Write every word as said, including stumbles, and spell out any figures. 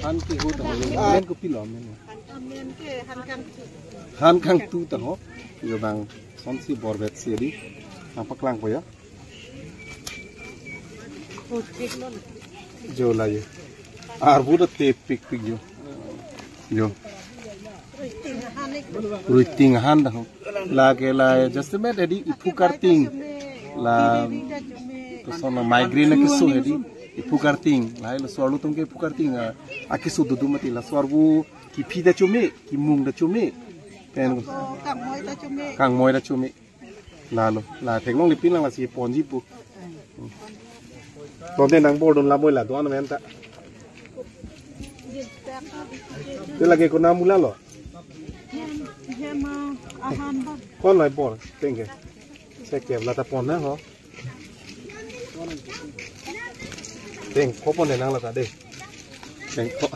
Han ke ho ta ho. Men kopilo men. Amen ke han kangtu. Han kangtu ta ho. Jo bang sonsi bor bet si di. Nangpaklangpo ya. Jo la jo. Arbu ta tepikpik jo. Jo. Ruiting han ta ho. Lake la just met hedi iphu karting. La kosonlo migraine keso hedi iphu karting. Lahai laso arlo atum ke iphu karting. Akeso dudu mati laso arbu kephi ta chome, kemung ta chome. Pen kangmoi ta chome. Kangmoi ta chome. Lalo, la theklongle pinlang lasi ponji pu. Tonte nang bordun lamoi la doan men ta. Te lake konat mula lo. Hem, hem, ah, ahan ba. Kon lai bor, tengke. Sekep la ta pon na ho. Teng, ko pon de nang la ta de. Teng ko.